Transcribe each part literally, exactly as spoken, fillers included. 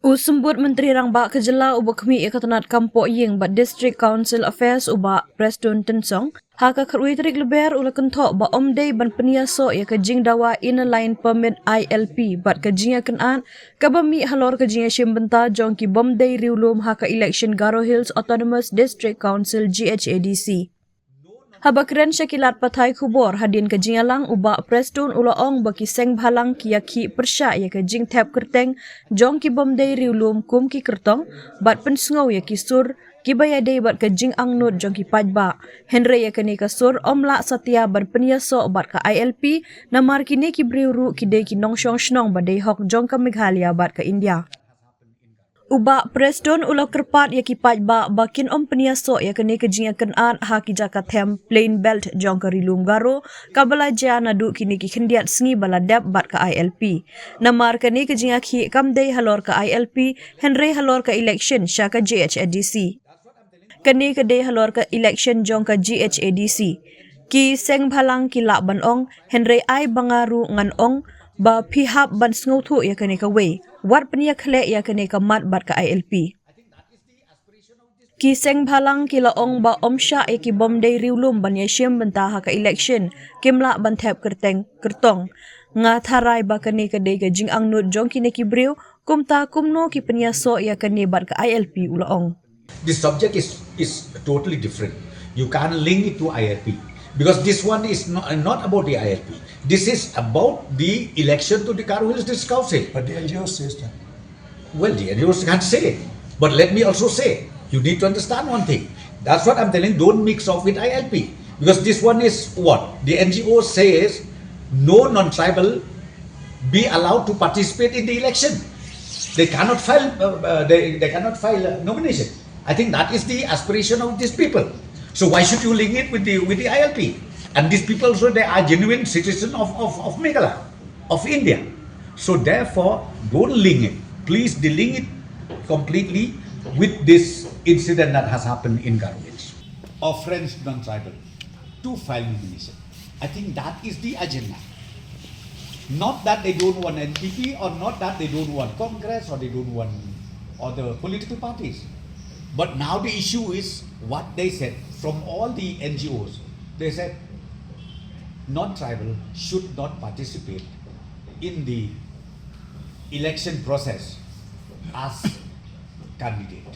U Symbud Myntri Rangbah ka jylla uba khmih ïa ka tnad kam pohïing bad District Council Affairs u Bah Prestone Tynsong, ha ka khatwei tarik Lber u la kynthoh ba ym dei ban pynïasoh ïa ka jingdawa Inner Line Permit I L P bad ka jingïakynad kaba mih halor ka jingïashim bynta jong ki bym dei riewlum ha ka election Garo Hills Autonomous District Council, G H A D C. Haba kren sha ki lad pathai khubor hadien ka jingïalang, u Bah Prestone u la ong ba ki seng bhalang ki ïakhih pyrshah ïa ka jingthep kyrteng jong ki bym dei riewlum kum ki kyrtong bad pynsngew ïa ki sur kiba ïadei bad ka jingangnud jong ki paidbah. Hynrei ïa kane ka sur ym lah satia ban pynïasoh bad ka I L P, namar kine ki briew ruh ki dei ki nongshong shnong ba dei hok jong ka Meghalaya bad ka India. U Bah Prestone u la kyrpad ïa ki paidbah ba kin ym pynïasoh ïa kane ka jingïakynad ha ki jaka them plain belt jong ka Ri Lum Garo kaba la jia naduh kine ki khyndiat sngi ba la dep bad ka I L P. Namar kane ka jingïakhih kam dei halor ka I L P, hynrei halor ka election sha ka G H A D C. Kane ka dei halor ka election jong ka G H A D C. Ki seng bhalang ki lah ban ong, hynrei ai ba nga ruh ngan ong ba phi hap ban sngewthuh ïa kane kawei. Wat pynïakhleh ïa kane ka mat bad ka I L P. Ki seng bhalang ki la ong ba ym shah ïa ki bym dei riewlum ban ïashim bynta ha ka election, kim lah ban thep kyrteng kyrtong. Nga tharai ba kane ka dei ka jingangnud jong kine ki briew, kumta kumno ki pynïasoh ïa kane bad ka I L P, u la ong. The subject is, is totally different. You can't link it to I L P because this one is not, not about the I L P. This is about the election to the Garo Hills District Council. But the N G O says that. Well, the N G Os can't say. But let me also say, you need to understand one thing. That's what I'm telling. Don't mix up with I L P. Because this one is what? The N G O says no non-tribal be allowed to participate in the election. They cannot file. Uh, uh, they, they cannot file a nomination. I think that is the aspiration of these people. So why should you link it with the with the I L P? And these people also, they are genuine citizens of, of, of Meghalaya, of India. So therefore, don't link it. Please delink it completely with this incident that has happened in Garo Hills. Of French non-tribal to file nomination. I think that is the agenda. Not that they don't want N P P or not that they don't want Congress or they don't want other political parties. But now the issue is what they said from all the N G Os. They said non-tribal should not participate in the election process as candidate.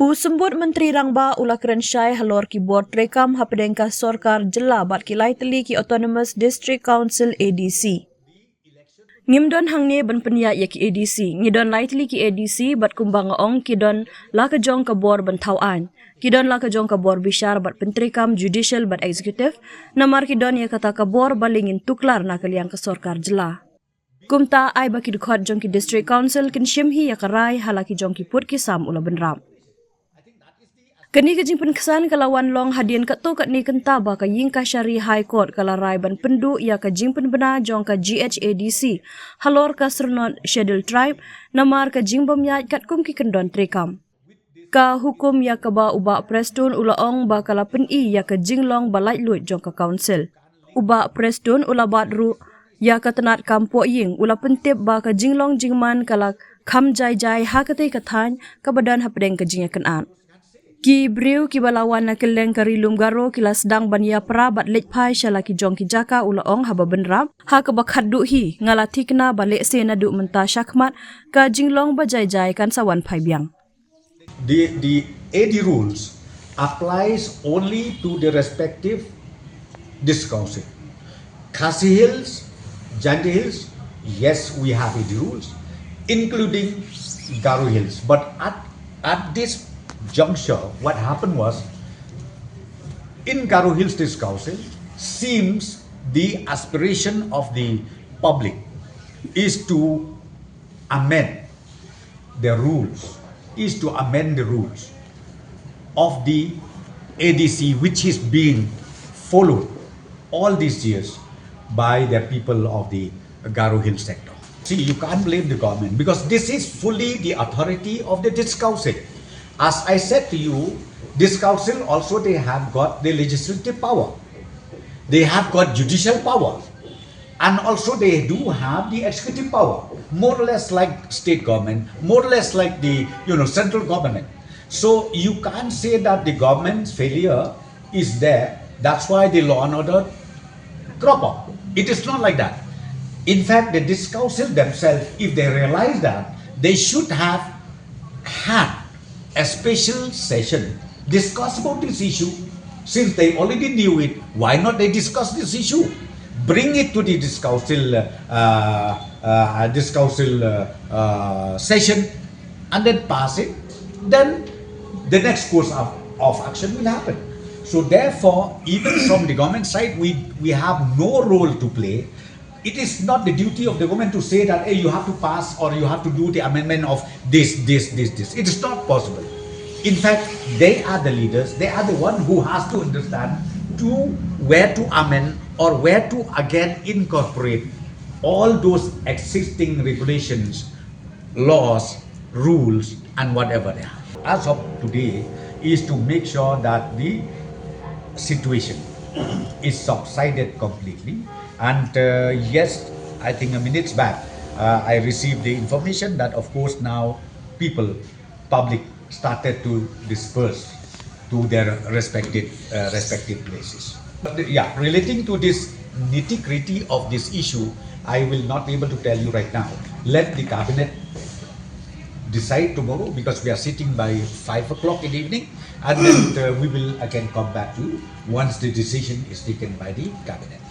U Symbud Myntri Rangbah u la kren shai halor ki bor treikam hapdeng ka sorkar jylla bad ki lai tylli ki Autonomous District Council, A D C. Ngim don hangne ban pynïaid ïa ki A D C, ngi don lai tylli ki A D C bad kumba nga ong ki don la ka jong ka bor ban thaw aiñ. Ki don la ka jong ka bor bishar bad pyntreikam judicial bad executive, namar ki don ïa kata ka bor ba leh ngin tuklar na ka liang ka sorkar jylla. Kumta ai ba ki dkhot jong ki District Council kin shim hi ïa ka rai ha la ki jong ki pud ki sam, u la bynrap. Kane ka jingpynksan ka la wan long hadien katto katne kynta ba ka Ïingkashari High Court ka la rai ban pynduh ïa ka jingpynbna jong ka G H A D C halor ka syrnod Scheduled Tribe, namar ka jingbymïaid katkum ki kyndon treikam. Ka hukum ïa kaba u Bah Prestone u la ong ba ka la pyni ïa ka jinglong ba laitluid jong ka Council. U Bah Prestone u la bat ruh ïa ka tnad kam pohïing, u la pyntip ba ka jinglong jingman ka la kham jai jai ha katei ka thaiñ kaba don hapdeng ka jingïakynad. Ki briew kiba la wan na kylleng ka Ri Lum Garo ki la sdang ban ïapra bad leit phai sha la ki jong ki jaka, u la ong haba bynrap. Ha kaba khatduh hi, nga la thikna ba lehse naduh mynta shakhmat ka jinglong ba jai jai kan sa wan phai biang. The, the A D rules applies only to the respective district council. Khasi Hills, Jaintia Hills, yes, we have A D rules, including Garo Hills. But at, at this juncture, what happened was, in Garo Hills District Council, seems the aspiration of the public is to amend the rules, is to amend the rules of the A D C, which is being followed all these years by the people of the Garo Hill sector. See, you can't blame the government because this is fully the authority of the district council. As I said to you, this council also, they have got the legislative power. They have got judicial power. And also they do have the executive power, more or less like state government, more or less like the, you know, central government. So you can't say that the government's failure is there, that's why the law and order drop off. It is not like that. In fact, the District Council themselves, if they realize that, they should have had a special session, discuss about this issue. Since they already knew it, why not they discuss this issue? Bring it to the District Council, uh, uh, District Council uh, uh, session and then pass it. Then the next course of, of action will happen. So therefore, even from the government side, we, we have no role to play. It is not the duty of the government to say that, hey, you have to pass or you have to do the amendment of this, this, this, this. It is not possible. In fact, they are the leaders. They are the one who has to understand to where to amend or where to again incorporate all those existing regulations, laws, rules, and whatever they are. As of today, is to make sure that the situation is subsided completely. And uh, yes, I think a minutes back, uh, I received the information that, of course, now people, public, started to disperse to their respective uh, respective places. But, yeah, relating to this nitty gritty of this issue, I will not be able to tell you right now. Let the cabinet decide tomorrow, because we are sitting by five o'clock in the evening, and then uh, we will again come back to you once the decision is taken by the cabinet.